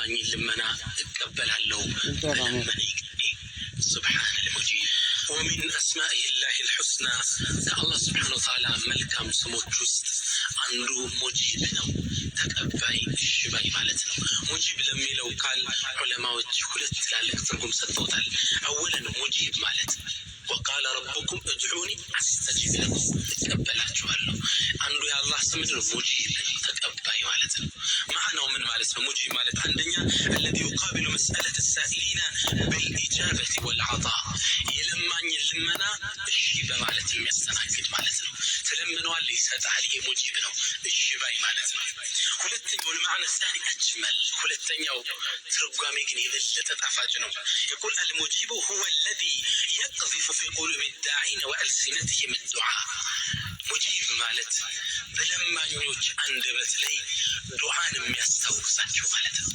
የለማኝን ልመና እቀበላለሁ በለመነኝ ጊዜ። سبحان المجيب. ومن أسمائه الله الحسنى፣ ከአላህ سبحانه وتعالى መልካም ስሞች ውስጥ አንዱ ሙጂብ ነው። ተቀባይ፣ እሺ ባይ ማለት ነው። ሙጂብ ለሚለው ቃል ዑለማዎች ሁለት ትላልቅ ትርጉም ሰጥተውታል። أولا ሙጂብ ማለት وقال ربكم ادعوني أستجب لكم፣ እቀበላችኋለሁ። አንዱ የአላህ ስም ምንድን ነው? ሙጂብ ነው፣ ተቀባይ ማለት ነው። ማዕናው ምን ማለት ነው? ሙጂብ ማለት አንደኛ الذي يقابل مسألة السائلين بالإجابة والعطاء፣ የለማኝን ልመና እሺ በማለት የሚያስተናግድ ማለት ነው። ትለምነዋል፣ ይሰጥሃል። ይሄ ሙጂብ ነው፣ እሺ ባይ ማለት ነው። ሁለተኛው المعنى الثاني أجمل፣ ሁለተኛው ትርጓሜ ግን የበለጠ ጣፋጭ ነው። يقول المجيب هو الذي يقذف في قلوب الداعين وألسنتهم الدعاء። ሙጂብ ማለት በለማኞች አንደበት ላይ ዱዓን የሚያስታውሳቸው ማለት ነው።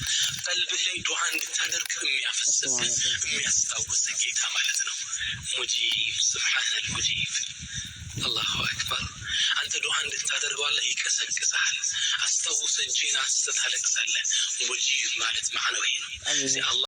ቀልብህ ላይ ዱዓ እንድታደርግ የሚያፈስብህ፣ የሚያስታውስህ ጌታ ማለት ነው። ሙጂብ፣ سبحان المجيب፣ الله أكبر። አንተ ዱዓ እንድታደርገው አላህ ይቀሰቅስሃል። አስታውሰ እጅህን አንስተህ ታለቅሳለህ። ሙጂብ ማለት ማዕናው ይሄ ነው። አላህ